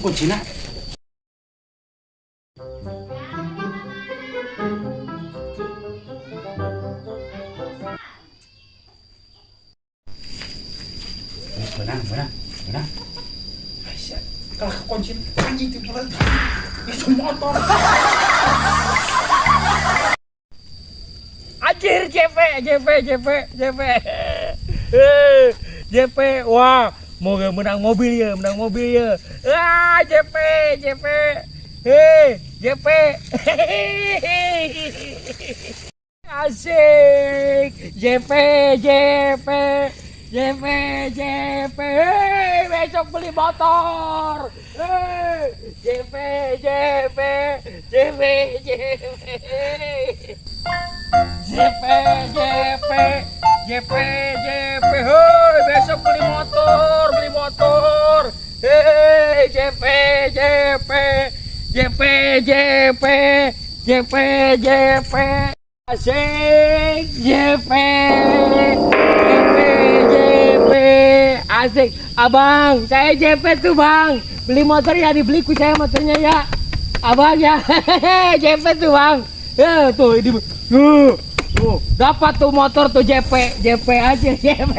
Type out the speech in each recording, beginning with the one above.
Kuncina. Benang, benang, benang. Aisyah, kalau kunci anjing itu itu motor. Anjir, JP, JP, JP, JP. Eh, JP, wah, mau menang mobil ya, menang mobil ya. Ah, JP, JP. Hei, JP. Asik. JP, JP. JP, JP. Hei, besok beli motor. Hei, JP, JP, JP, JP. JP, JP, JP, JP. Hei, besok beli motor, beli motor. Hei, JP, JP, JP, JP, JP, JP. Asik, JP, JP, JP. Asik, abang, saya JP tuh, bang. Beli motor ya, dibeli ku saya motornya ya. Abang ya, JP tuh, bang. Ya, tuh ini. Tuh, tuh, dapat tuh motor tuh JP, JP aja JP.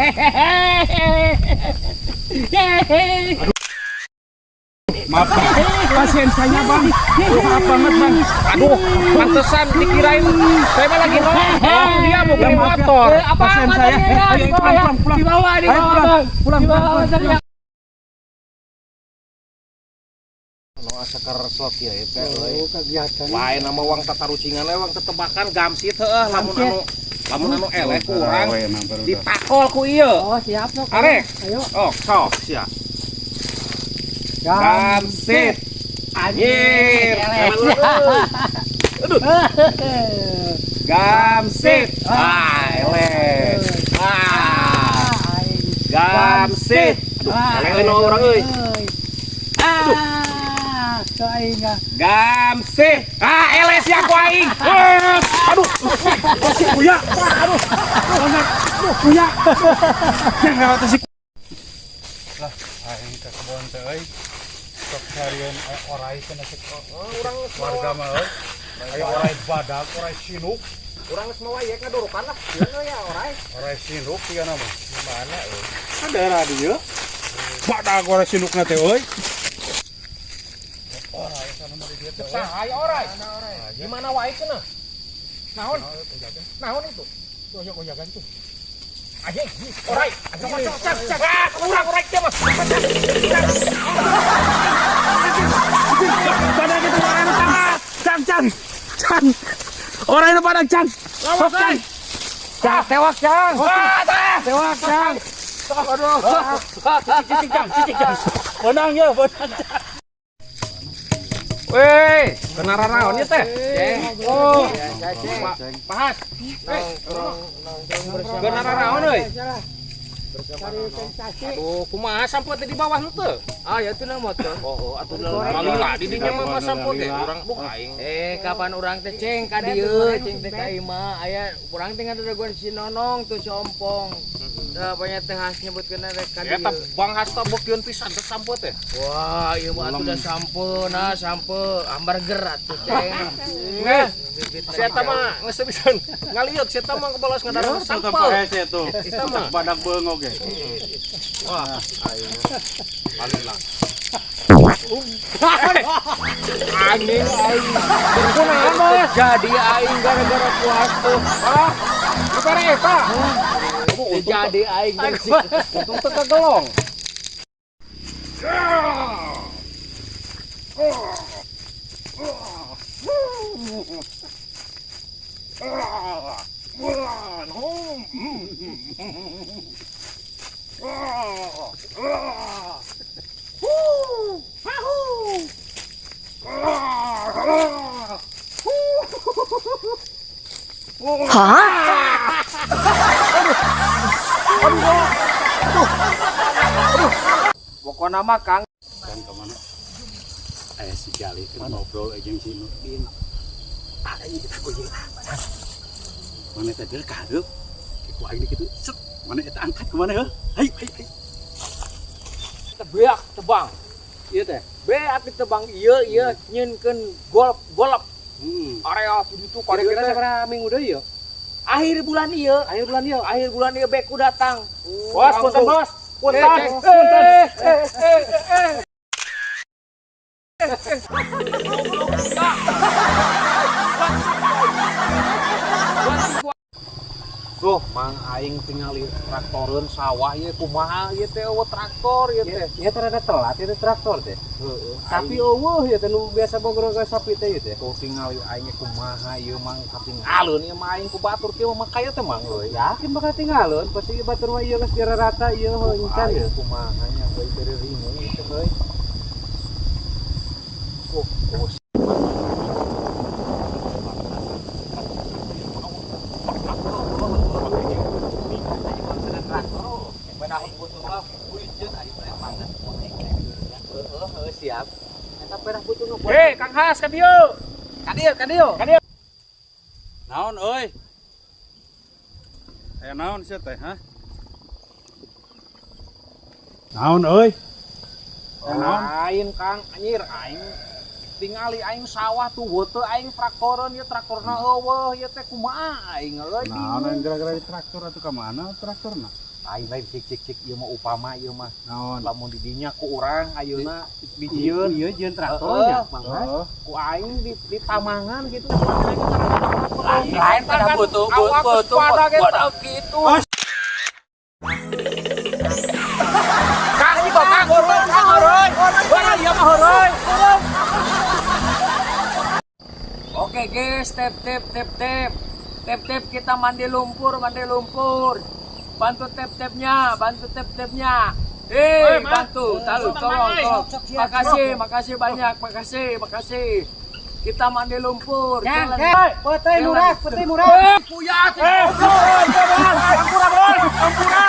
Maaf, Bang. Pasien saya, Bang. Maaf banget, Bang. Aduh, pantesan dikirain saya mah lagi nongkrong, dia mau beli Ya, maaf ya. motor. Eh, apa Pasien saya. motornya ya? Ayo, Di bawah pulang, ya. pulang, pulang. Di bawah, di Ayo, bawah, pulang, Bang. pulang, Di bawah pulang, motornya. Nu asa keresel kieu teh euy. Oh, kegiatan. Lain nama uang tatarucingan we, uang tetebakan gamsit heueuh, lamun anu, lamun anu eleh kurang ditakol ku ieu. Oh, siap sok. Arek. Ayo. Oh, sok sia. Gamsit. Anjir. Anjir. Aduh. Gamsit. Ah, eleh. Ah. Gamsit. Aduh, eleh nu urang euy. Ah, ke aing ah. Gamsit. Ah, eleh sia ku aing. Eh, aduh. Si Uya. Aduh. Aduh, Uya. Yang lewat si. Lah, aing ke kebon teh euy. Sok carian orai cenah cek Urang geus warga mah euy. Aya orai badak, orai sinuk, urang geus mawa ieu ngadurukan lah. Ieu ya orai. Orai sinuk ieu nama. Di mana euy? Kan daerah dieu. Badak orai sinukna teh euy. Orai sana mah di dieu teh. Saha aya orai? Di mana wae cenah? Naon? Naon itu? Oyok-oyokan tuh. Anjing, orai. Cok cok cak cak. Ah, urang orai teh mah. Badak itu orai nu tangkap. Cang cang. Cang. Orai nu badak cang. Lawas euy. Cang, tewak, Cang. Ah, tah. Tewak, Cang. Aduh. Cicing cang, cicing cang. Menang ya, menang. Weh, kena raraon ieu teh. Oh, Pak Has. Kena raraon euy. Cari sensasi. Aduh, kumaha sampo teh di bawah henteu? Ah, ya tuh motor. Oh, atuh malila di dinya mah sampo teh. Urang duh aing. Eh, kapan urang teh ceng ka dieu, ceng teh ka imah. Aya urang teh ngadaguan si Nonong tuh si Ompong. Tah banyak teh khas nyebutkeun rek ka Eta dieu. Bang Hasto beukeun pisan teh sampo teh. Wah, ieu mah atuh da sampe, nah sampe hamburger atuh ceng. Geus, si eta mah geus teu bisa ngaliut, si eta mah kebalas ngadarang Sampo sampo. hese tuh. Eta mah. Badak beungok ge. Wah, aing malila. Anjing aing. Kunaon mah? Jadi aing gara-gara puas tuh. Ah, dibere eta. Jadi aing bersih. Untung teu kagelong. Hah? Pokokna mah Kang. Kan kemana? Eh si Jali kan ngobrol aja jeung si Nurdin. Ah, ini kita kuy. Mana tadi ka hareup? Ku aing kitu. Set, mana eta angkat kemana heuh? Hayu, hayu, hayu. Tebiak tebang. Ieu teh. Beak ditebang ieu ieu nyieunkeun golf golf. Area itu Kira-kira sabaraha minggu deui ieu? Akhir bulan ieu, Akhir bulan ieu. Akhir bulan ieu beku datang. Bos, punten bos. Punten. Eh, Punten. eh, eh, eh, eh. Tuh, Mang, aing tingali traktoreun sawah ieu kumaha ieu teh, euweuh traktor ieu teh. Ieu teh rada telat ieu teh traktor teh. Heeh. Sapi euweuh ieu teh nu biasa bogor ka sapi teh ieu teh. Tuh tingali aing kumaha ieu, Mang, katinggalun ieu mah aing ku batur kieu mah kaya teh, Mang, euy. Yakin bakal tinggalun pasti ieu batur mah ieu geus rata ieu heuh encan Aing ieu. kumaha nya euy, bere ringung ieu teh euy. Oh, oh. Heeh, siap. Eta perah butuh nu. Hei, Kang Has, ka dieu. Ka dieu, ka dieu. Ka dieu. Naon euy? Aya naon sia teh, ha? Naon euy? Aya naon? Lain, Kang, anjir aing tingali aing sawah tuh teu aing traktoreun ieu, traktorna euweuh ieu teh, kumaha aing euy, Naon bingung. aing gara-gara di traktor atuh, ka mana traktorna? Lain, lain, cik cik cik, ieu mah upama ieu mah Naon? Lamun di dinya ku urang ayeuna dijieun. Ieu jieun traktor nya, Mang Has. Heeh. Ku aing di tamangan gitu. Lain pada butuh butuh butuh gitu. Kang, ieu Kang, heureuy, Kang, heureuy. Heureuy ieu mah, heureuy. Oke guys, tap tap tap tap. Tap tap, kita mandi lumpur, mandi lumpur. Bantu tap tapnya, bantu tap tapnya. Hei, bantu, tolong, tolong, tolong. Makasih, makasih banyak, makasih, makasih. Kita mandi lumpur. Jalan. Peuteuy murah, peuteuy murah. Eh, puyat. Eh, ampura, ampura, ampura.